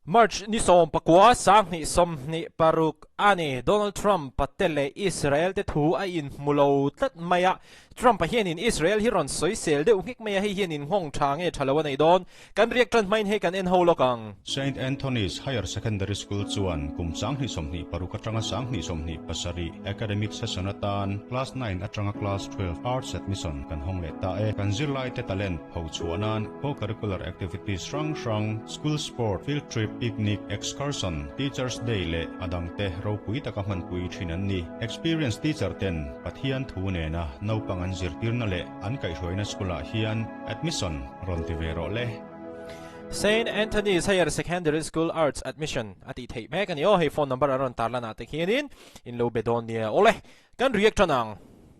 March ni 19 2026 a ni. Donald Trump-a te leh Israel te thu a inhmu lo tlat mai a. Trump-a hianin Israel hi rawn sawisel deuh nghek mai a, hei hian inghawng tha nge tha lo a nei dawn. Kan riak tan hmain hei kan en ho lawk ang. Saint Anthony's Higher Secondary School chuan kum 2026 atanga 2027 academic session atan Class 9 atanga Class 12 Arts admission kan hawng leh ta e. Kan zirlaite talent phochhuah nan co-curricular activities hrang hrang, School sport, field trip, picnic, excursion, Teachers Day leh a dangte ropui taka hmanpui thin an ni. Experience teacher ten Pathian thu nena naupang an zirtirna leh an kaihhruaina school ah hian admission rawn ti ve rawh le. Saint Anthony's Higher Secondary School Arts Admission a tih theih mek a ni aw, hei phone number a rawn tar lan ah te khianin in lo be dawn nia. Awle, kan react tan ang.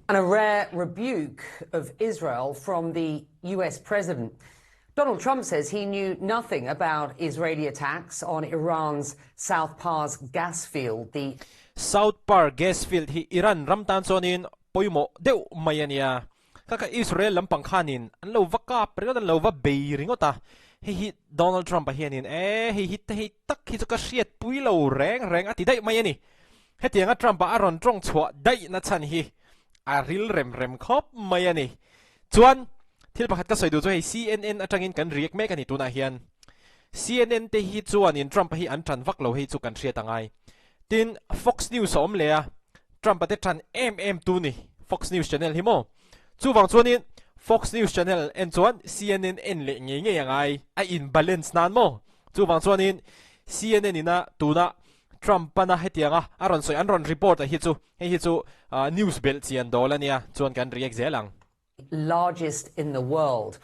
And a rare rebuke of Israel from the US president. Donald Trump says he knew nothing about Israeli attacks on Iran's South Pars gas field. The South Pars gas field hi Iran ram tan chuanin pawimawh deuh mai a nia. Kha kha Israel lampang khanin an lo va kap ringawt, an lo va bei ringawt a. Hei hi Donald Trump-a hianin e hei hi hei tak hi chu ka hriatpui lo reng reng a ti daih mai a ni. Hetianga Trump-a a rawn tawng chhuah daih na chhan hi a ril rem rem khawp mai a ni. Chuan, thil pakhat ka sawi duh chu hei CNN atangin kan react mek a ni tunah hian. CNN te hi chuanin Trump-a hi an tan vak lo hei chu kan hriat a ngai. Tin, Fox News a awm leh a, Trump-a te tan em em tu ni Fox News channel hi maw? Chuvang chuanin Fox News channel en chuan CNN en leh ngei ngei a ngai, a in balance nan maw? Chuvang chuanin CNN ina tuna Trump pana hetianga a rawn sawi an rawn report a hi chu hei hi chu news belh chian dawl a nia chuan kan react zel ang. Largest in the world.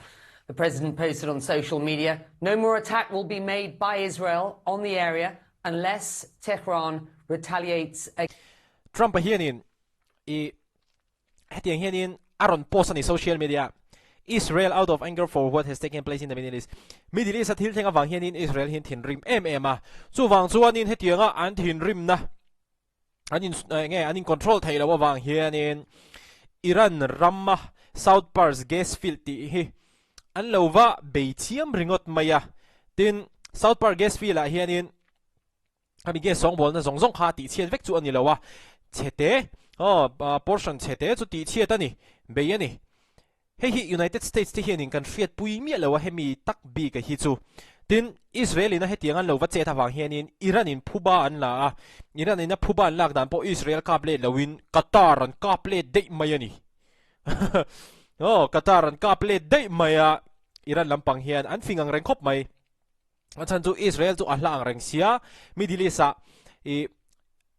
The president posted on social media, No more attack will be made by Israel on the area unless Tehran retaliates Trump-a hianin i Hetiang hianin a rawn post a ni social media Israel out of anger for what has taken place in the Middle East Middle East a thil thleng avang hianin Israel hian thinrim em em a, chuvang chuanin hetianga an thinrimna an in enge an in control theih loh avang hianin Iran rama South Pars gas field tih hi an lo va bei chiam ringawt mai a, tin South Pars gas field ah hianin Khami gas sawngbawlna zawng zawng kha tihchhiat vek chu a ni lo a, chhete, aw, portion chhete chu tihchhiat a ni, bei a ni. Hei hi United States te hianin kan hriatpui miah lo a hemi tak bik a hi chu. Tin, Israel in a hetiang an lo va chet avang hianin Iran in phuba an la a, Iran in a phuba an lak dan pawh Israel kap let loin Qatar an kap let daih mai a ni. Aw, Qatar an kap let daih mai a, Iran lampang hian an fing ang reng khawp mai. A chhan chu Israel chu a hla ang reng sia, Middle East ah i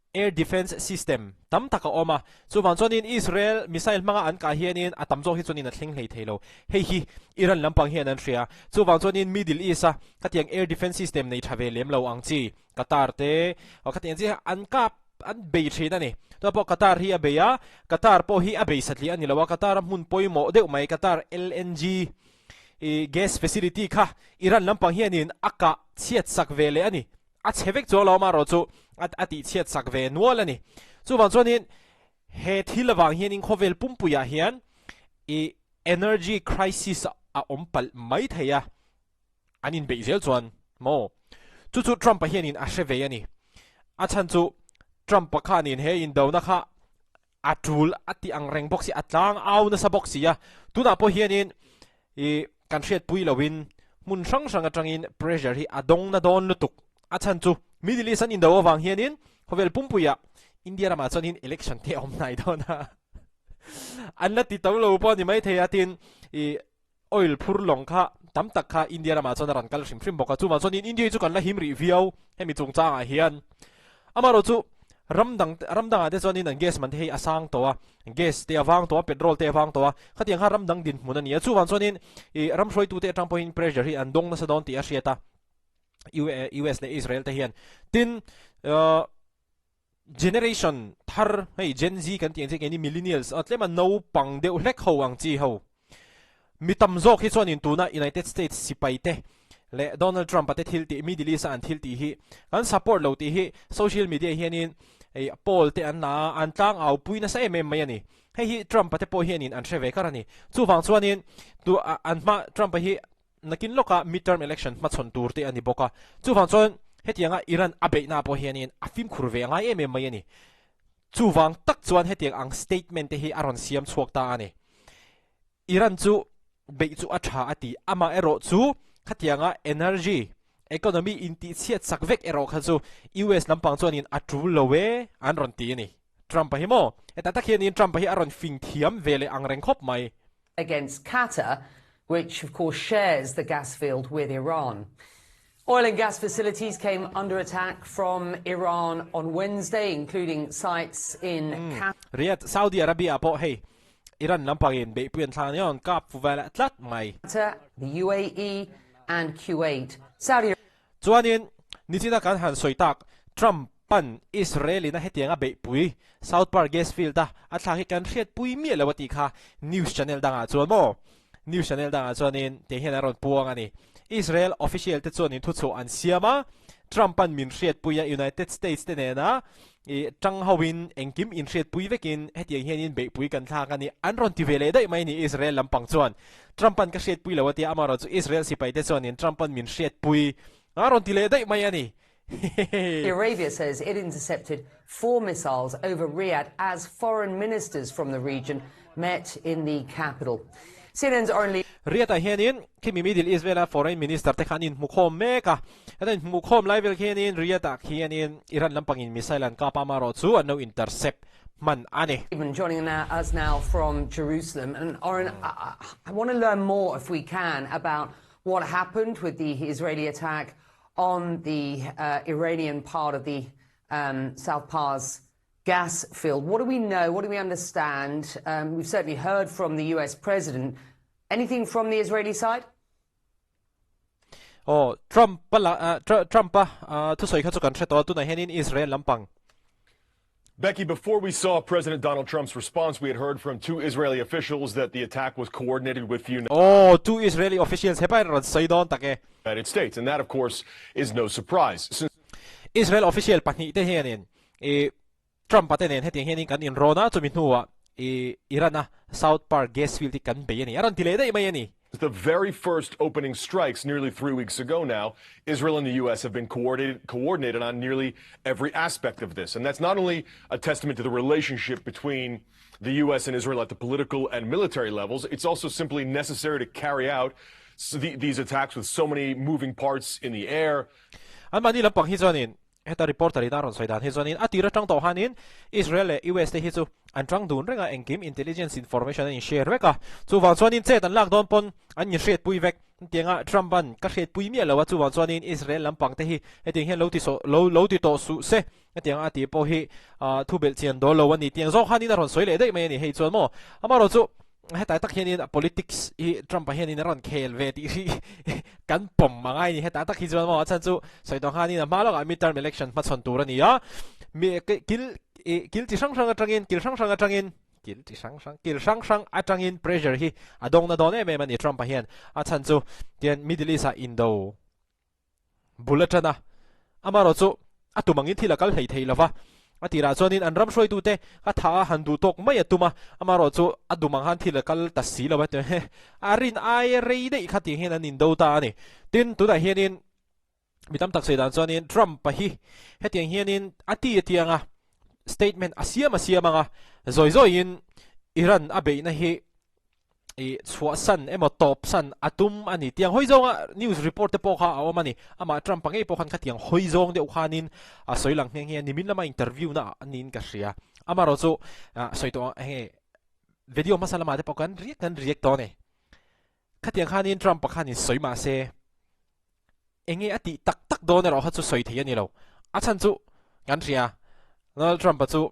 air defence system tam tak a awm a, chuvang chuanin Israel missile hmanga an kah hianin a tam zawk hi chuanin a thleng hlei thei lo. Hei hi Iran lampang hian an hria. Chuvang chuanin Middle East a khatiang air defence system nei tha ve lem lo ang chi Qatar te khatiang chi an kap an bei thin a ni. Tunah pawh Qatar hi a bei a, Qatar pawh hi a bei satliah a ni lo a, Qatar a hmun pawimawh deuh mai Qatar LNG I gas facility kha Iran lampang hianin a kah chhiat sak ve leh a ni. A chhe vek chuang lo amaherawh chu a tih chhiat sak ve nual a ni. Chuvang chuanin he thil avang hianin khawvel pumpuiah hian i energy crisis a awm palh mai thei a, an inbeih zel chuan maw? Chu chu Trump-a hianin a hre ve a ni. A chhan chu Trump-a khanin he indona kha A tul a tih ang reng bawk si, a tlang au nasa bawk si a. Tunah pawh hianin i kan hriatpui loin hmun hrang hrang atangin pressure hi a dawng na dawn lutuk. A chhan chu Middle East an indo avang hianin khawvel pumpuiah India ramah chuanin election te a awm hnai dawn a. An la ti to lo pawh a ni maithei a, tin i oil phur lawng kha tam tak kha India ramah chuan a rawn kal hrim hrim bawk a, chuvang chuan India hi chu kan la him rih viau hemi chungchangah hian. Amaherawh chu ram dang ram dangah te chuanin an gas man te hei a sang tawh a, gas te a vang tawh a, petrol te a vang tawh a, khatiang kha ram dang dinhmun a ni a, chuvang chuanin ih ram hruaitute atang pawhin pressure hi an dawng nasa dawn tih a hriat a, US leh Israel te hian. Tin, Generation thar hei Gen Z kan tih ang chi keini millennials a tlema naupang deuh hlek ho ang chi ho. Mi tam zawk hi chuanin tuna United States sipai te leh Donald Trump a te thil tih Middle East a an thil tih hi kan support lo tih hi social media hianin hei poll te an la a, an tlang au pui nasa em em mai a ni. Hei hi Trump a te pawh hianin an hre ve kar a ni. Chuvang chuanin tu an hma Trump a hi nakin lawka midterm election hmachhawn tur te a ni bawk a. Chuvang chuan. Hetianga Iran a beihna pawh hianin a fimkhur ve ngai em em mai a ni. Chuvang tak chuan hetiang ang statement te hi a rawn siam chhuak ta a ni. Iran chu beih chu a tha a ti, amah erawh chu khatianga energy, economy intihchhiat sak vek erawh kha chu US lampang chuanin a tul lo e an rawn ti a ni. Trump-a hi maw? Hetah tak hianin Trump-a hi a rawn fing thiam ve leh ang reng khawp mai. Against Qatar, which of course shares the gas field with Iran. Oil and gas facilities came under attack from Iran on Wednesday, including sites in Qatar. Riyadh, Saudi Arabia pawh hei Iran lampangin beihpui an thlang aniang kap fu vel tlat mai. The UAE and Kuwait. Saudi. Chuanin, nichina kan han sawi tak, Trump pan Israel-in a hetianga beihpui South Park Gas Field-a a thlak hi kan hriatpui miah lo a tih kha news channel dangah chuan maw? News channel dangah chuanin tiang hian an rawn puang a ni. Israel official te chuanin thuchhuah an siam a, Trump an min hriatpui a United States te nena i tang hoin engkim inhriatpui vekin hetiang hianin beihpui kan thlak a ni an rawn ti ve leh daih mai a ni Israel lampang chuan. Trump an ka hriatpui lo a tia amaherawh chu Israel sipai te chuanin Trump an min hriatpui a rawn ti leh daih mai a ni. Arabia says it intercepted four missiles over Riyadh as foreign ministers from the region met in the capital. CNN's Oren Lee. Riyadh-ah hianin khimi Middle East vela foreign minister te kha an inhmukhawm mek a, an inhmukhawm lai vel khianin Riyadh-ah khianin Iran lampangin missile an kap a, amaherawh chu an lo intercept hman a ni. Joining us now from Jerusalem and Oren, I, I want to learn more if we can about what happened with the Israeli attack on the uh, Iranian part of the um, South Pars gas field. What do we know? What do we understand? Um, we've certainly heard from the US president. Anything from the Israeli side? Oh, Trump la uh, Trump a uh, thusawi kha chu kan hre tawh tunah hianin Israel lampang. Becky, before we saw President Donald Trump's response, we had heard from two Israeli officials that the attack was coordinated with the United Oh, two Israeli officials hepa in rawn sawi dawn tak e. United States, and that, of course, is no surprise. Since Israel official pahnih te hianin i Trump a te nen hetiang hianin kan inrawn a, chumi hnuah i Iran a South Park gas field hi kan bei a ni. A rawn ti leh daih mai a ni. The very first opening strikes nearly three weeks ago now, Israel and the U.S. have been coordinated, coordinated on nearly every aspect of this. And that's not only a testament to the relationship between the U.S. and Israel at the political and military levels, it's also simply necessary to carry out these attacks with so many moving parts in the air. Anmahni lampang hi chuanin Heta reporter in a rawn sawi dan hi chuanin a tir atang tawh hanin Israel leh US te hi chu an tang dun reng a, engkim intelligence information an in share vek a, chuvang chuanin chet an lak dawn pawn an in hriatpui vek. Hetianga Trump an ka hriatpui miah lo a, chuvang chuanin Israel lampang te hi hetiang hian lo ti sawh lo lo ti tawh suh se, hetianga a tih pawh hi thu belh chian dawn lo a ni. Tiang zawk hanin a rawn sawi leh daih mai a ni hei chuan maw. Amaherawhchu Hetlai tak hianin a politics hi Trump-a hianin a rawn khel ve tih hi kan pawm a ngai a ni. Hetah tak hi chuan maw a chhan chu sawi tawh nghanin a hma lawkah midterm election hmachhawn tur a ni a, mi kil kil chi hrang hrang atangin kil hrang hrang atangin kil chi hrang hrang kil hrang hrang atangin pressure hi a dawng na dawn em em a ni Trump-a hian. A chhan chu tian Middle East-ah indo bul a ṭan a, amaherawh chu a tum angin thil a kal hlei thei lo va, a tirah chuanin an ram hruaitute a tha a han duh tawk mai a tum a, amaherawh chu a dum ang khan thil a kal ta si lo a, a rin ai rei daih kha tih hian an indo ta a ni. Tin, tunah hianin mi tam tak sawi dan chuanin Trump-a hi hetiang hianin a ti a tiang a, statement a siam a siam ang a, zawi zawiin Iran a beihna hi i chhuahsan emaw tawpsan a tum a ni. Tiang hawi zawnga news report te pawh kha a awm a ni. Amah Trump a ngei pawh khan khatiang hawi zawng deuh khanin a sawi lang nghe nghe a, nimin lama interview na ah niin ka hria. Amaherawh chu sawi tawh ang hei video hmasa lamah te pawh khan riak kan riak tawh a ni. Khatiang khanin Trump a khanin sawi mah se enge a tih tak tak dawn erawh kha chu sawi thei a ni lo. A chhan chu kan hria Donald Trump a chu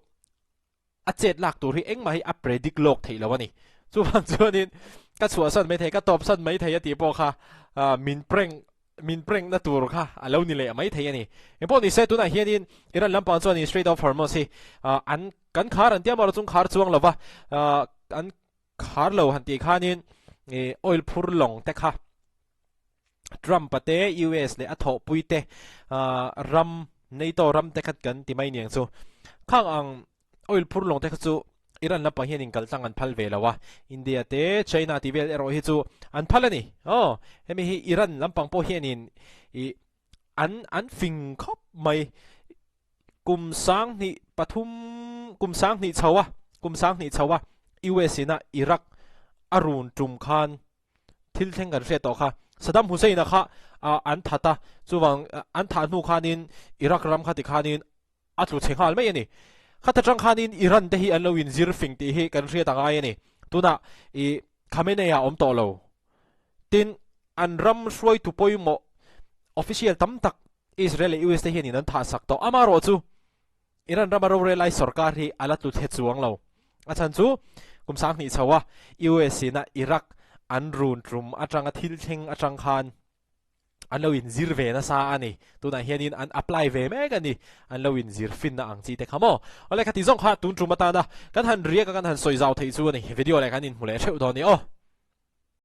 a chet lak tur hi engmah hi a predict lawk theih lo a ni. Chuvang chuanin ka chhuahsan mai thei, ka tawpsan mai thei a tih pawh kha min prank min prank na tur kha a lo ni leh mai thei a ni. Engpawh ni se tunah hianin Iran lampang chuanin Strait of Hormuz hi an kan khar an tia maw chung khar chuang lova an khar lo han tih khanin oil phur lawng te kha Trump-a te US leh a thawhpui te ram NATO ram te kha kan ti mai niang chu. Khang ang oil phur lawng te kha chu Iran lampang hian inkal tlang an phal ve lo a, India te China tih vel erawh hi chu an phal a ni. Aw, hemi hi Iran lampang pawh hianin i. An an fing khawp mai. Kum 2003 kum 20 chho a, kum 20 chho a US in a Iraq a run tum khan thil thleng kan hriat tawh kha. Saddam Hussein a kha an that a, chuvang an thah hnu khanin Iraq ram kha tikhanin a tlu chhe nghal mai a ni. Khata tang khanin Iran te hi an lo inzir fing tih hi kan hriat a ngai a ni. Tunah i Khamenei a awm tawh lo. Tin, an ram hruaitu pawimawh official tam tak Israel leh US te hianin an thahsak tawh. Amaherawhchu, Iran rama rorel lai sorkar hi a la tlu thlet chuang lo. A chhan chu, kum 2000 chho a US ina Iraq an run tum atanga thil thleng atang khan an lo inzir ve nasa a ni. Tunah hianin an apply ve mek a ni. An lo inzir finna ang chi te kha maw? Awle, khati zawng kha tun tum atana kan han riak a kan han sawi zau theih chu a ni. Video leh kan inhmu leh theuh dawn a ni aw.